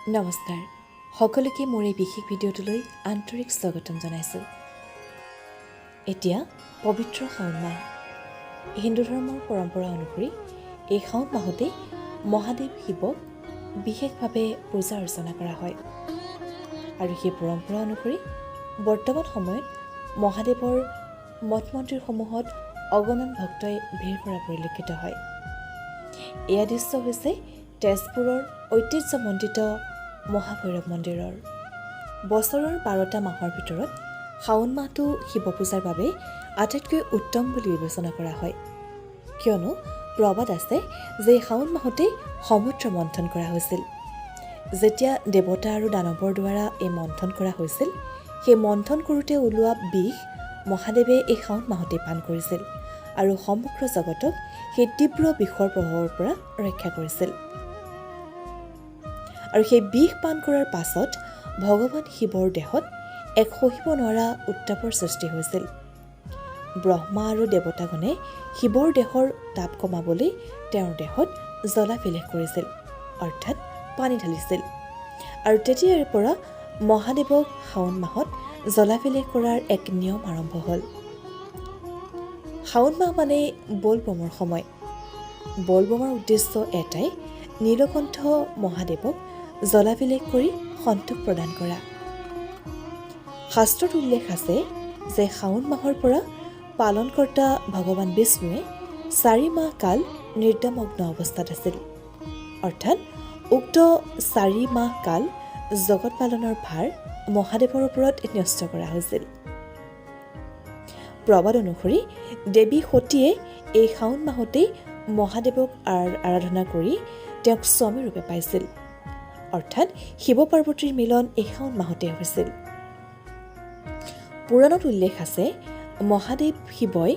নমস্কাৰ, সকলোকে মোৰ এই বিশেষ ভিডিঅ'টোলৈ আন্তৰিক স্বাগতম জনাইছোঁ। এতিয়া পবিত্ৰ শাওণ মাহ। হিন্দু ধৰ্মৰ পৰম্পৰা অনুসৰি এই শাওণ মাহতেই মহাদেৱ শিৱক বিশেষভাৱে পূজা অৰ্চনা কৰা হয় আৰু সেই পৰম্পৰা অনুসৰি বৰ্তমান সময়ত মহাদেৱৰ মঠ মন্দিৰসমূহত অগণন ভক্তই ভিৰ কৰা পৰিলক্ষিত হয়। এয়া দৃশ্য হৈছে তেজপুৰৰ ঐতিহ্যমণ্ডিত মহাভৈৰৱ মন্দিৰৰ। বছৰৰ 12টা মাহৰ ভিতৰত শাওণ মাহটো শিৱ পূজাৰ বাবে আটাইতকৈ উত্তম বুলি বিবেচনা কৰা হয়, কিয়নো প্ৰবাদ আছে যে শাওণ মাহতেই সমুদ্ৰ মন্থন কৰা হৈছিল। যেতিয়া দেৱতা আৰু দানৱৰ দ্বাৰা এই মন্থন কৰা হৈছিল, সেই মন্থন কৰোঁতে ওলোৱা বিষ মহাদেৱে এই শাওণ মাহতেই পান কৰিছিল আৰু সমগ্ৰ জগতক সেই তীব্ৰ বিষৰ প্ৰভাৱৰ পৰা ৰক্ষা কৰিছিল। আৰু সেই বিষ পান কৰাৰ পাছত ভগৱান শিৱৰ দেহত এক সহিব নোৱাৰা উত্তাপৰ সৃষ্টি হৈছিল। ব্ৰহ্মা আৰু দেৱতাগণে শিৱৰ দেহৰ তাপ কমাবলৈ তেওঁৰ দেহত জলাভিলেখ কৰিছিল, অৰ্থাৎ পানী ঢালিছিল। আৰু তেতিয়াৰে পৰা মহাদেৱক শাওণ মাহত জলাভিলেখ কৰাৰ এক নিয়ম আৰম্ভ হ'ল। শাওণ মাহ মানে বলবমৰ সময়। বলবমৰ উদ্দেশ্য এটাই, নীলকণ্ঠ মহাদেৱক জলাভিলেখ কৰি সন্তোষ প্ৰদান কৰা। শাস্ত্ৰত উল্লেখ আছে যে শাওণ মাহৰ পৰা পালনকৰ্তা ভগৱান বিষ্ণুৱে 4 মাহ কাল নিদ্ৰামগ্ন অৱস্থাত আছিল, অৰ্থাৎ উক্ত 4 মাহ কাল জগত পালনৰ ভাৰ মহাদেৱৰ ওপৰত ন্যস্ত কৰা হৈছিল। প্ৰবাদ অনুসৰি দেৱী সতীয়ে এই শাওণ মাহতেই মহাদেৱক আৰাধনা কৰি তেওঁক স্বামীৰূপে পাইছিল, অৰ্থাৎ শিৱ পাৰ্বতীৰ মিলন এই শাওণ মাহতে হৈছিল। পুৰাণত উল্লেখ আছে, মহাদেৱ শিৱই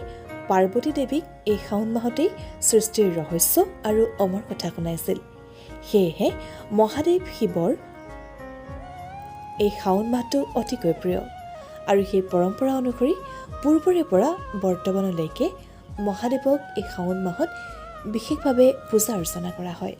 পাৰ্বতী দেৱীক এই শাওণ মাহতেই সৃষ্টিৰ ৰহস্য আৰু অমৰ কথা শুনাইছিল। সেয়েহে মহাদেৱ শিৱৰ এই শাওণ মাহটো অতিকৈ প্ৰিয় আৰু সেই পৰম্পৰা অনুসৰি পূৰ্বৰে পৰা বৰ্তমানলৈকে মহাদেৱক এই শাওণ মাহত বিশেষভাৱে পূজা অৰ্চনা কৰা হয়।